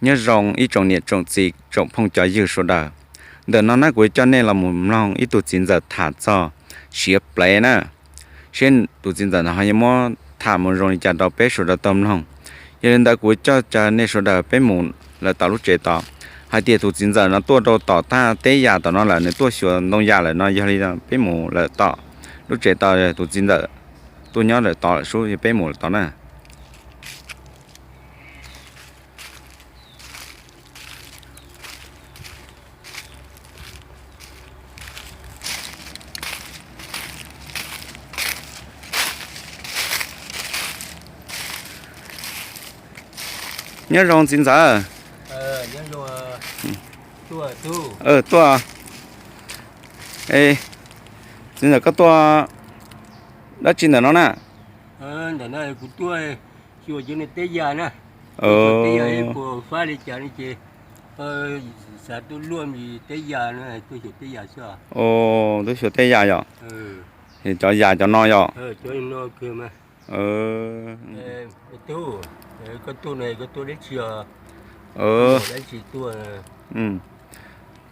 Nyob zoo ib tsoom niam tsoom txiv tsoom phooj cov ywg sawv daws. Ntawm no na kuv coj nej los mus mloog ib tug txiv ntxawm tham txog siav plev na, seb tus txiv ntxawm no ho yuav muab tham mus zoo li cas rau peb sawv daws tau mloog. Yog li ntawd kuv coj caw nej sawv daws peb mus lawm tom lub tsev tod. Hais tias tus txiv ntxawm no tuaj rau tom thaj teb yas tom no lawm, nws tuaj xyuas ntoo yas lawm no, yog li peb mus lawm tom lub tsev tod, tus txiv ntxawm tuaj nyob lawm tod lawm sub, peb mus lawm tod na. Nyob zoo txiv ntxawm. Tuaj. Txiv ntxawm koj tuaj dab tsi ntawm no na? Kuv tuaj xyuas cov teb yas na. Teb yas puas fab li cas no ces xav tuaj luaj li teb yas no, tuaj xyuas teb yas xwb. Tuaj xyuas teb yas yom? Cov yas cov no yom?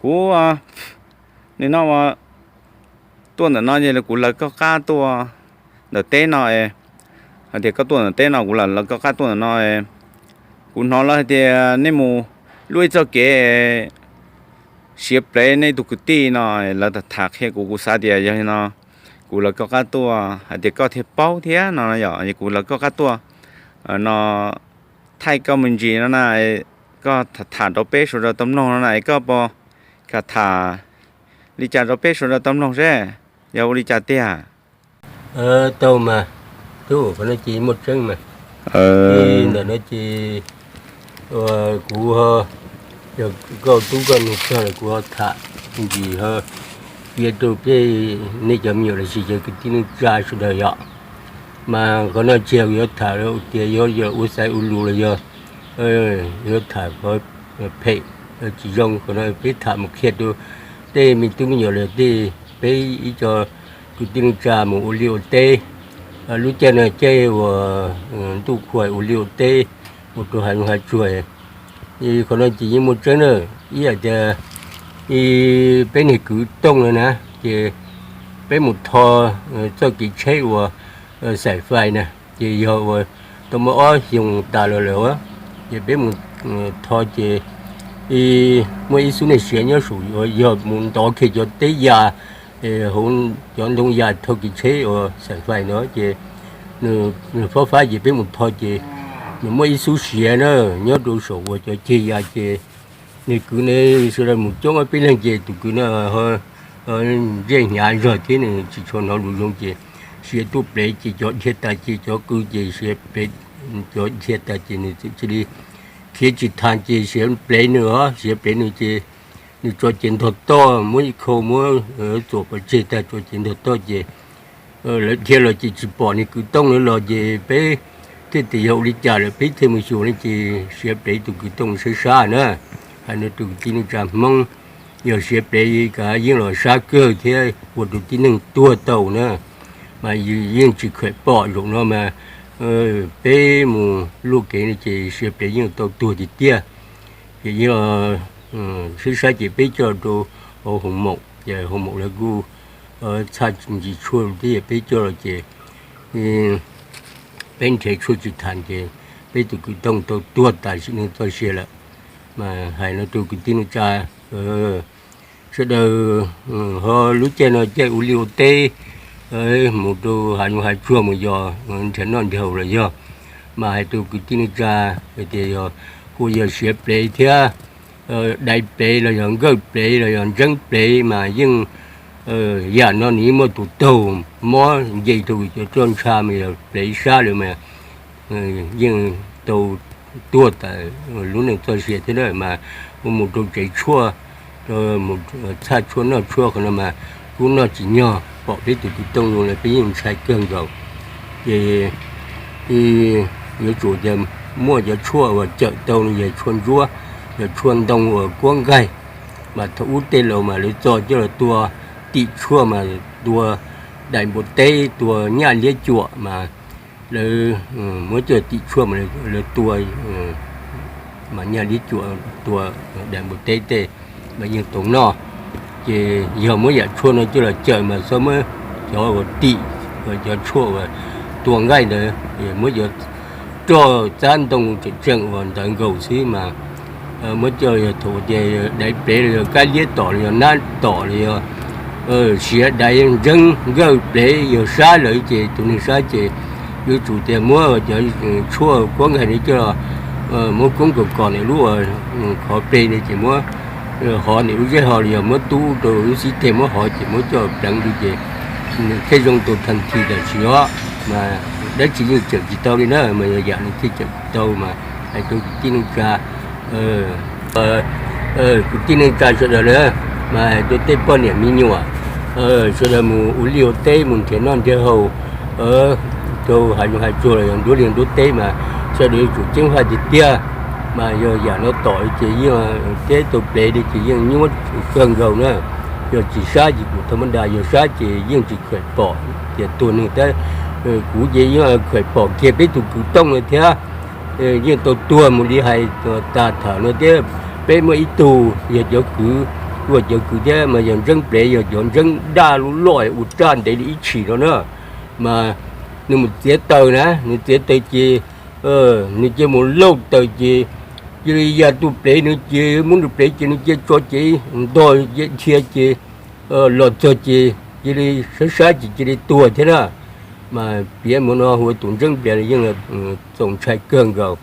Kuv nim no tuaj ntawm no ces kuv lawv koj qab tuaj ntawm teb no es, hais tias koj tuaj ntawm teb no kuv lawv koj qab tuaj ntawm no es, kuv hnov lawv hais tias nej mus luaj ib txoj kev siav plev nej tus kwv tij no, lawv tham qhia kuv, kuv xav tias yog li no kuv lawv koj qab tuaj hais tias koj thiaj paub thiab no yom, es kuv lawv koj qab tuaj no thaij koj me ntsis no na, koj tham rau peb sawv daws tau mloog no na, es koj puas kam tham li cas rau peb sawv daws tau mloog seb yog ua li cas tiag? Tau mas, tub, qhov no ces muaj tseeb mas. Ntawm no ces kuv, yog koj tub koj nug txog kuv ho tham ntsis ho piav rau peb, nej cov me nyuam los sis cov kwv tij neej tsa sawv daws yom. Mas qhov no tsis yog yuav tham tias yuav ua xaiv ua lus los yog yuav tham qhov phem tsis zoo, qhov no peb tham mus qhia rau tej me tub me nyuam los tej peb ib co kwv tij neej tsa mus ua liaj ua teb. Lub caij no caij uas ntuj khuam ua liaj ua teb, ua rau hav zoov hav tsuag. Qhov no ces yeej muaj tseeb na, ib yam tias peb niag kwv Tooj no na, ces peb mus tho txoj kev tsheb uas xaim fais na, ces yog uas tau muaj ob xyoos tas los lawm, ces peb mus tho ces muaj ib xub neeg siav nyob saum, yog mus ntov kiag cov teb yas, hauv cov ntoo yas tho kev tsheb uas xaim fais no ces nws fab fab ces peb mus tho ces nws muaj ib xub siav na, nyob rau saum uas cov ceg yas ces nws kwv ne, sawv daws mus coob ob peb leeg ces tus kwv no ntsej hnyav zog thiab nws tsis tshua hnov lus zoo ces siav tuaj plev ces cov dhia tas ces cov qw ces siav plev, cov dhia tas ces nws txawm cia li khiav tsis thav ces siav plev nws os, siav plev nws ces nws tso cev ntog toj, muab ib khau muab txuas pov tseg tag tso cev ntog toj ces lawv dhia los ces tsis pom niag kwv Tooj lawv los ces peb thiaj tias yog ua li cas lawm peb thiaj mus xyuas ne ces siav plev tus kwv Tooj sab sab na. Hais no rau kwv tij neej tsa Hmoob, yog siav plev kav yeej los sab kawg thiab ua rau tib neeg tuag tau na. Mas yeej tsis kheem pom zaum no mas peb mus luaj kev no ces siav plev yeej tau tuag tiag tiag. Ces yeej sab sab ces peb coj rau hauv hoos maum, ces hoos maum lawv kuj txhaj ntsis tshuaj thiab, peb coj los ces peb nrhiav tshuaj tsis tham ces peb tus kwv Tooj tau tuag tas sim neej txoj sia lawm. Mas hais no rau kwv tij neej tsa sawv daws, ho lub caij no caij ua liaj ua teb, mus rau hav zoov hav tsuag mus yos nrhiav noj nrhiav haus los yog, mas hais rau kwv tij neej tsa hais tias yog, kuj yog siav plev thiab dai plev los yog nkawj plev los yog ntseeb plev mas yeej, yam no nws yeej muaj tus taug mob nce rau cov roj ntsha mas yog plev sab lawm mas yeej tau tuag tas lub neej txoj sia thiab na. Mas mus rau tsev tshuaj, txhaj tshuaj noj tshuaj qhov no mas kuj noj tsis nyog, pom peb tus kwv Tooj zoo lawm peb yeej ntshai kawg nkaus. Ces yuav tsum tias muaj cov tshuaj uas cawm tau no yog tshuaj ntsuab, yog tshuaj ntoo uas kuab nqaij. Mas thaum ub tej laus mas lawv txo coj los tua tim tshuaj mas tua daim npua teb, tua nyaj liab cuam mas lawv muab coj tim tshuaj mas lawv tua mas nyaj li cuam tua daim npua teb tej mas yeej tau noj. Ces yog muab yam tshuaj no coj los cawm mas txhob muab cov uas tim, cov tshuaj uas tua nqaij ntawd, muab cov roj txab ntoo tseem tseem uas ntawd nkaus xwb mas muab coj yog thaum tias daiv plev los yog kab liab tom los yog nab tom los yog siav daiv ntseeb nkawj plev yog sab lawm ces tus neeg sab ces yuav tsum tias muab cov tshuaj kuab nkaig no coj los muab koob kom kom niam lub uas qhov pleg no ces muab hov niam lub zeb ho los yog muab tub rau lub xib teg muab hov ces muab coj pleev rau ces nws thiaj zoo tau thaj thi tam sim os. Mas dab tsi yeej cawm tsis tau li na, mas yog yam li thiaj cawm tsis tau mas hais rau kwv tij neej tsa, kwv tij neej tsa sawv daws na, mas hais rau tej poj niam me nyuam sawv daws mus ua liaj ua teb mus nrhiav noj nrhiav haus rau hav zoov hav tsuag los yog nruab liaj nruab teb mas sawv daws yuav tsum ceeb faj tiag tiag. Mas yog yam no tom ces yeej thiab tau plev li ces yeej nyuaj kawg nkaus na. Yog tsis sab ces kuj tha mab nra, yog sab ces yeej tsis khaim pom tias tuag neeg tab. Kuv ces yeej khaim pom kiag peb tus kwv Tooj no thiab, yeej tau tuag mus li hais tag tham no thiab. Peb muaj ib tug yog cov kwv, ua cov kwv thiab mas yog ntseeb plev, yog cov ntseeb daj lub loj ua raj ntev li ib tshim no na. Mas nws mus txiav taws na, nws txiav taws ces nws cia mus lauj taws ces cia li ya tus plev, nws ces muab nws plev ces nws cia tso cev ntog cia dhia ces los txog ces cia li sab sab ces cia li tuag thiab na. Mas piav mus no hu ua tus ntseeb plev yeej txaus ntshai kawg nkaus.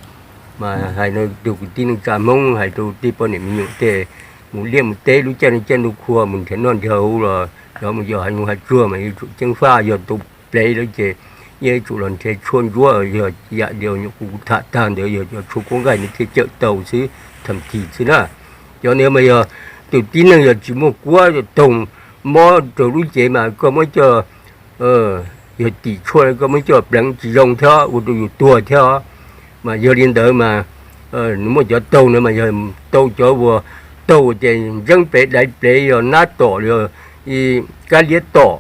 Mas hais no rau kwv tij neej tsa Hmoob, hais rau tej poj niam me nyuam tej mus liaj mus teb lub caij no caij ntuj qhua mus nrhiav noj nrhiav haus los cov mus yos hav zoov hav tsuag mas yuav tsum ceeb faj, yog tus plev lawm ces yeej yuav tsum los nrhiav tshuaj ntsuab, yog yam li nyuam qhuav kuv tham tag ntawd, yog cov tshuaj kuab nqaij nws thiaj cawm tau xwb, tham thim xwb na. Cov ntawd mas yog tus tib neeg yog tsis muaj kuab taug mob raug lub cev mas koj muab coj, yog tim tshuaj koj muab coj pleev tsis zoo thiab ua rau yus tuag thiab. Mas yog li ntawd mas nws muaj cov taug ntawd mas yog tau cov uas taug tias ntseeb plev daiv plev yog nab tom yog kab liab tom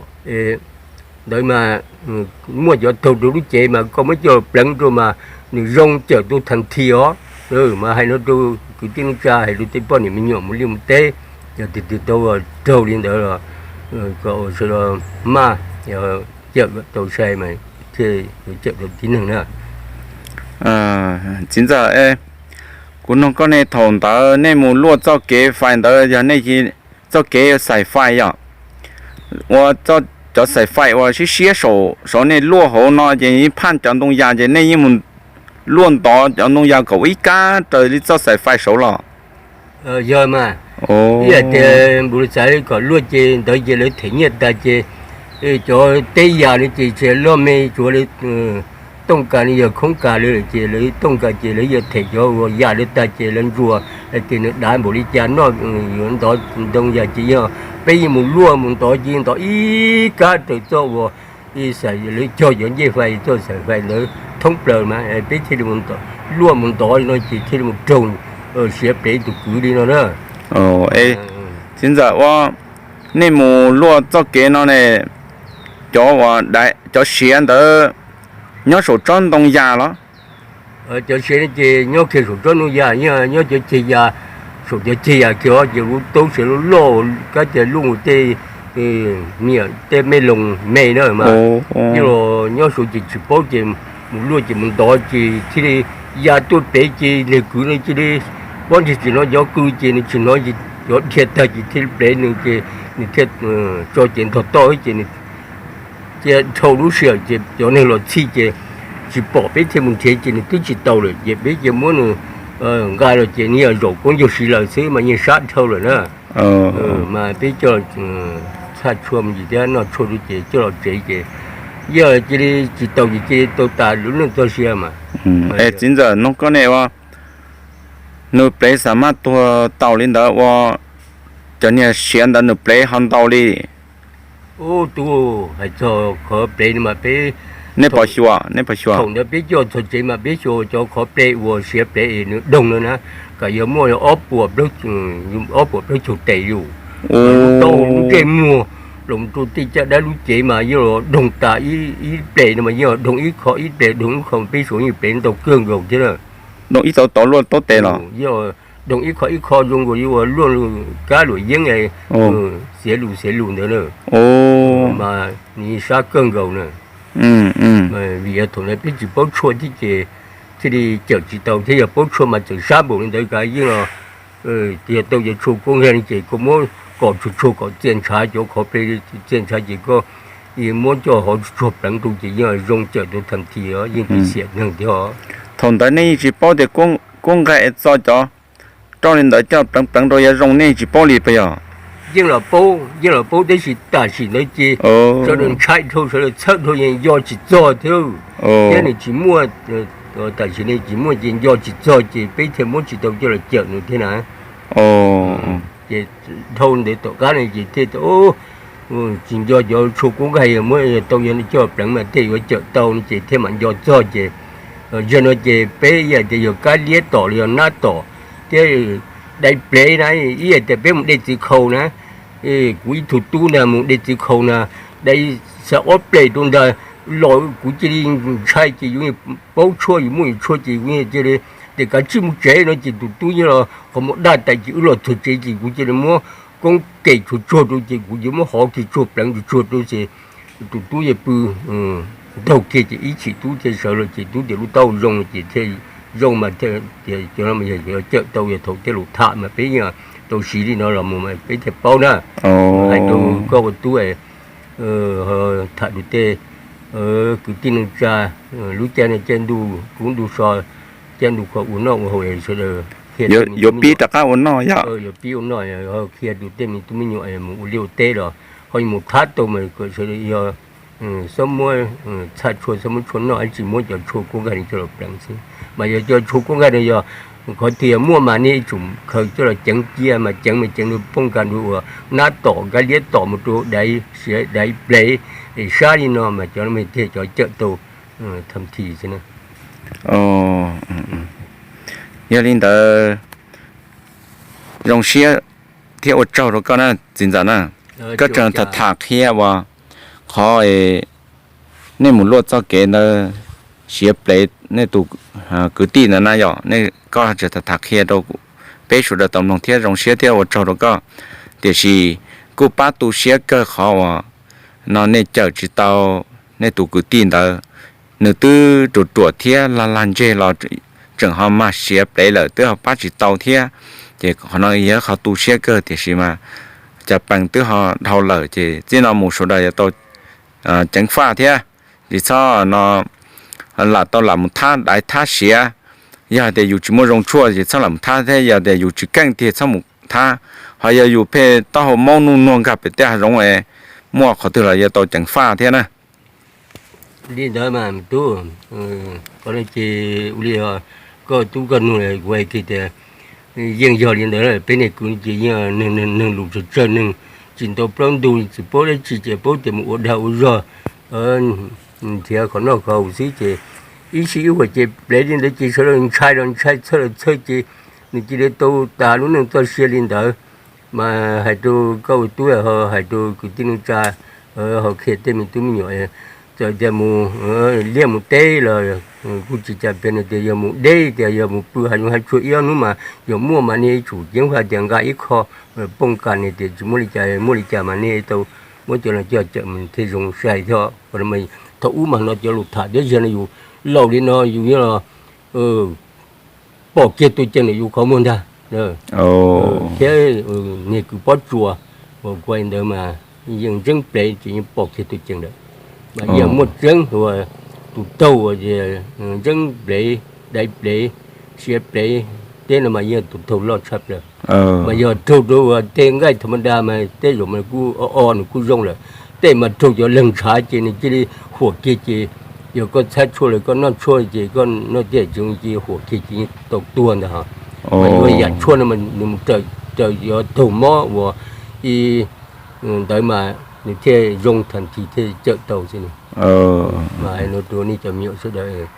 ntawd mas muaj cov taug rau lub cev mas koj muab coj pleev rau mas nws zoo cawm tau thaj thi os. Mas hais no rau kwv tij neej tsa, hais rau tej poj niam me nyuam mus liaj mus teb, yog tias tus twg tau raug li ntawd los kom sawv daws maj cawm tau sai mas thiaj yuav cawm tau tib neeg na. Txiv ntxawm, kuv nug koj ne, thaum ntawd nej mus luaj txoj kev fais ntawd yog nej txoj kev xaim fais yom? Ua cov xaim fais uas siab siab saum nej luaj hauv no ces yeej phaj cov ntoo yas ces nej yeej mus luaj ntov cov ntoo yas kom ib kab raws li txoj xaim fais saud los? Yog mas, ib yam tias npus xav kom luaj ces ntawd ces lawv them nyiaj tag ces cov teb yas no ces tsis loj me, tsuav lawv tooj kas no yog khoob kas lawm ces lawv tooj kas ces lawv yog them cov uas yas lawv tag ces lawv ntsuas hais tias nws dav npaum li cas noj, yuav ntov ntoo yas ces yog peb yeej mus luaj mus ntov ces ntov ib kab raws txoj uas xaim lawv cog cov ncej fais, txoj xaim fais ntawd thoob plaws mas peb thiaj li luaj mus ntov li no ces thiaj li mus raug siav plev tus kwv li no na. Txiv ntxawm, ua nej mus luaj txoj kev no ne, cov uas cov siav ntawd nyob saum tsob ntoo yas los? Cov siav no ces nyob kiag saum tsob ntoo yas, nyob cov ceg yas, saum cov ceg yas kiag ces lub taub siav loj loj kab cag luj tej, tej me loos me na mas, nyob saum ces tsis paub ces mus luaj ces mus ntov ces thiaj li ya tuaj plev ces nws kwv no cia li pob ntseg tsis hnov cov qw ces nws tsis hnov, cov dhia tag ces thiaj li plev nws ces nws thiaj tso cev ntog toj ces nws cia dhau lub sij hawm ces cov neeg los txhij ces tsis pom, peb thiaj mus nrhiav ces nws twb tsis tau lawm ces peb cia muab nws nqa los ces nws yog zaum koob ncaug siv lawm xwb mas yeej sab dhau lawm na. Mas peb coj txhaj tshuaj me ntsis thiab noj tshuaj rau ces coj los tsev ces yog cia li tsis tau ces cia li tau tas lub neej txoj sia mas. Es txiv ntxawm, nug koj ne, ua nws plev xam maj tuag tau li ntawd ua cov niag siav ntawd nws plev ho ntau li? Ub, tus hais txog qhov plev no mas peb, nej pom xyuas, nej pom xyuas thaum ntawd peb coj txog tsev mas peb xyuas cov qhov plev uas siav plev es nws doog no na, kom yog muaj ob puas, ob puas plaub caug tes lawm. Lub taub lub ntsej muag los rau tej caj dab lub cev mas yog doog tas ib plev no mas yog doog ib qho ib plev, doog ib qho, peb suav yeej plev ntau kawg nkaus thiab na. Doog ib tau tod luaj taub tes los? Yog doog ib qho ib qho zoo nkaus li uas luaj kab luam yeeb, xiav lus xiav lus ntawd na. Mas nws sab kawg nkaus na. Vim yog thaum ntawd peb tsis paub tshuaj thiab ces thiaj li cawm tsis tau thiab, yog paub tshuaj mas txawm sab npaum li ntawd kav yeej los, yog tau cov tshuaj kuab nkag no ces koj muab kom tsuag tsuag kom txia ntshav, cov qhov ple txia ntshav ces koj muab coj hov tsuag tsuag pleev rau ces yeej zoo cawm tau tham thi os, yeej tsis xiam neeg thiab. Thaum ntawd nej yeej tsis paub tias kuab nqaij txo cov roj li ntawd coj pleev pleev rau yuav zoo, nej tsis paub li puas yog? Yeej los paub, yeej los paub tab sis tam sim ntawd ces sawv daws ntshai dhau, sawv daws txhawj dhau, yeej nco tsis txog thiab. Thiab nws tsis muaj, tam sim no tsis muaj ces nco tsis txog ces peb thiaj muab tsis tau coj los cawm nws thiab na. Ces dhau ntawd tom qab no ces thiaj tsis nco cov tshuaj kuab nkag, yog muab tau coj pleev mas thiaj yuav cawm tau no ces thiaj mam nco txog ces, zaum no ces peb ib yam tias yog kab liab tom los yog nab tom thiab dai plev na, ib yam tias peb mus de txiv khau na, kuv ib tug tub ntag mus de txiv khau na, dai xav ob plev rau ntag los kuv cia li ntshai ces yus paub tshuaj, yus muaj yus tshuaj ces kuv cia li tias kav tsij mus tsev no ces tus tub nyob los qhov muag daj tais ces wb los txog tsev ces kuv cia li muab koob kem tsuag tsuag rau ces kuv cia li muab hov kiag tsuag pleev tsuag tsuag rau ces tus tub yeej pw ntaug kiag ces ib chim tub thiaj sawv los ces tub tias lub taub hau zoo ces thiaj zoo mas thiaj tias cov no mas yog cawm tau yog thaum tej lus tham mas peb yeej tau siv li no los mus mas peb thiaj paub na. Hais rau koj ua tub tham rau tej kwv tij neej tsa lub caij no caij ntuj kub ntuj so, caij ntuj kho ua noj ua haus sawv daws yuav pib rov qab ua noj yog yuav pib ua noj, qhia rau tej me tub me nyuam mus ua liaj ua teb los ho mus thab tau mas kom sawv daws yog xob muab txhaj tshuaj xob muab tshuaj noj, tsis muab cov tshuaj kuab nkag li coj los pleev xwb. Mas yog cov tshuaj kuab nkag no yog qhov twg yog muaj mas nej tsum khaws coj los ceev cia mas ceev mas ceev rau poob kas rau uas nab tom kab liab tom mus rau daiv siav daiv plev sab li no mas cov no mas thiaj cov cawm tau tham thi xwb na. Yog li ntawd zoo siab thiab ua tsaug rau koj na txiv ntxawm na. Koj tseem tham tham qhia uas qhov nej mus luaj txoj kev ntawd siav plev nej tus kwv tij ntawd na yom, koj tseem tham tham qhia rau peb sawv daws tau mloog thiab zoo siab thiab ua tsaug rau koj. Tiam sis kuj pab tu siab kawg qhov uas no nej cawm tsis tau nej tus kwv tij ntawd, nws twb ruam ruam thiab lag lag ntseg los tseem ho mag siav plev lawm twb ho pab tsis tau thiab. Ces qhov no yog qhov tu siab kawg tiam sis mas cas pees twb ho dhau lawm ces txij no mus sawv daws yuav tau ceev faj thiab. Tsis txhob no lam tau lam mus thab daiv thab siav. Yog hais tias yus tsis muaj zoo tshuaj ces txhob lam mus thab thiab, yog tias yus tsis keej tiag txhob mus thab. Ho yog yus pheej taub hau maub nuj nuag nkag pem tej hav zoov es muaj qhov twg los yuav tau ceev faj thiab na. Li ntawd mas tub, qhov no ces ua li koj tub koj nug kuv hais kiag tias yeej yog li ntawd, peb neeg kwv ces yeej neeg lus tsawg tsawg neeg tsis ntaus plaub ntug tsis paub dab tsi ces paub tias mus ua dag ua zog nrhiav qhov noj qhov haus xwb ces ib sij ib huam ces plev li ntawd ces sawv daws ntshai los ntshai txhawj los txhawj ces nws cia li tau tas lub neej txoj sia li ntawd. Mas hais rau koj ua tub ho hais rau kwv tij neej tsa ho qhia tej me tub me nyuam txawm tias mus liaj mus teb los kuj tsis cas pes no tias yog mus deb tias yog mus pw hav zoov hav tsuag ib ob hnub mas yog muaj mas nej tsum ceev faj tias nqa ib qho pooj kas ne tias tsis muaj li cas, muaj li cas mas nej tau muab cov no coj cawm mus thiaj zoo sai thiab. Thaum ub mas no cov lus tham thiab ziag no yus laus li no yus yeej los pom kiag tus ceem ntawm yus qhov muag ntag. Thiab niag kws pob tsuas uas kuv ntawd mas yeej ntseeb plev ces yeej pom kiag tus ceem ntawd. Mas yeej muaj tseeb uas tus taug uas ntseeb plev, daiv plev, siav plev, teb no mas yeej tus taug loj tshaj plaws. Mas yog raug rau uas tej nqaij tham ma da mas tej zaum mas kuj o o nws kuj zoo lawm. Tej mas raug cov leeg ntshav ces nws cia li huam kiag ces yog koj txhab tshuaj los koj noj tshuaj ces koj noj tej tsev cia li huam kiag ces yeej tau tuag ntag. Mas yuav yam tshuaj no mas nws mus raws cov taug mob uas ib ntawd mas nws thiaj zoo tham thi thiaj cawm tau xwb. Mas hais no rau nej cov me nyuam sawv daws,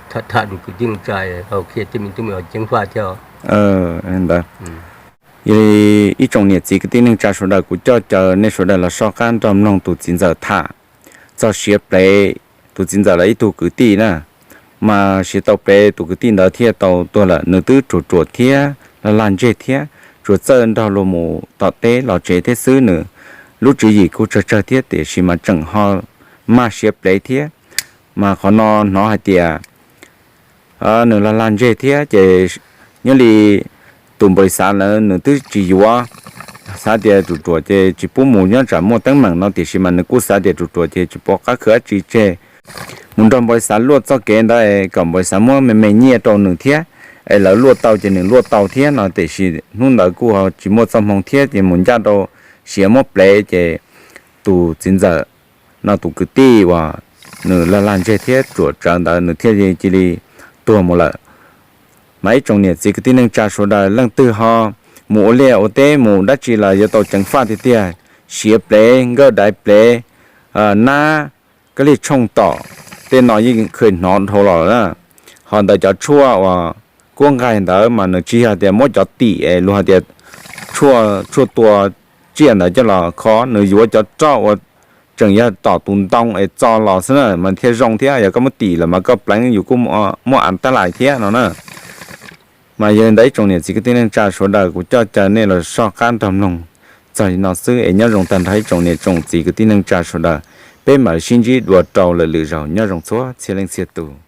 tham tham rau kwv tij neej tsa ho qhia tej me tub me nyuam ceev faj thiab. Ntawd, yog li ib tsoom niam txiv kwv tij neej tsa sawv daws kuv coj caw nej sawv daws los soj qab nrog mloog tus txiv ntxawm tham txog siav plev, tus txiv ntxawm los ib tug kwv tij na, mas siav tau plev, tus kwv tij ntawd thiaj tau tuag lawm. Nws twb ruam ruam thiab lag lag ntseg thiab, tsuas txawj nrog luag mus tom teb los tsev thiab xwb. Nws lub tswv yim kuj tsawg tsawg thiab, tiam sis mas tseem ho maj siav plev thiab. Mas qhov no hnov hais tias nws lag lag ntseg thiab ces nyob li tus npau li xav lawm nws twb tsis yuav, xav tias ruam ruam ces tsis pub mus, nyob tsam muaj teeb meem no, tiam sis mas nws kuj xav tias ruam ruam ces tsis pov qab khwv dab tsi tseg, mus nrog npau li xav luaj txoj kev ntawd kom npau li xav muab me me nyiaj rau nws thiab, es lawv luaj tau ces nws luaj tau thiab no. Tiam sis hnub ntawd kuj tsis muaj txoj hmoo thiab ces mus ncaj rau siav muab plev ces tus txiv ntxawm no tus kwv tij uas nws lag lag ntseg thiab ruam tsawv ntawd nws thiaj li cia li tuag mus lawm. Mas ib tsoom niam txiv kwv tij neej tsa sawv daws, leej twg ho mus ua liaj ua teb mus dab tsi los yuav tau ceev faj tiag tiag. Siav plev, nkawj daiv plev, nab kab lig tshooj tom, tej no yeej khw hnov dhau los lawm. Ho ntawd cov tshuaj uas kuab nqaij ntawd mas nws tsis yog tias muab cov tim es luag hais tias tshuaj tua tsiaj ntawd coj los kho, nws yuav cov roj uas tseem yog tom tus ntoo es txo los xwb na mas thiaj zoo thiab. Yog koj muab tim lawm mas koj pleev yus kuj muaj av tab lais thiab no na. Mas yog li ntawd ib tsoom niam txiv kwv tij neej tsa sawv daws, kuv coj caw nej los soj qab nrog mloog txog li no xwb es nyob zoo tag nrho ib tsoom niam tsoom txiv kwv tij neej tsa sawv daws. Peb mam li sib ntsib dua rau lwm lwm zaus, nyob zoo txhua txhia leej txhia tus.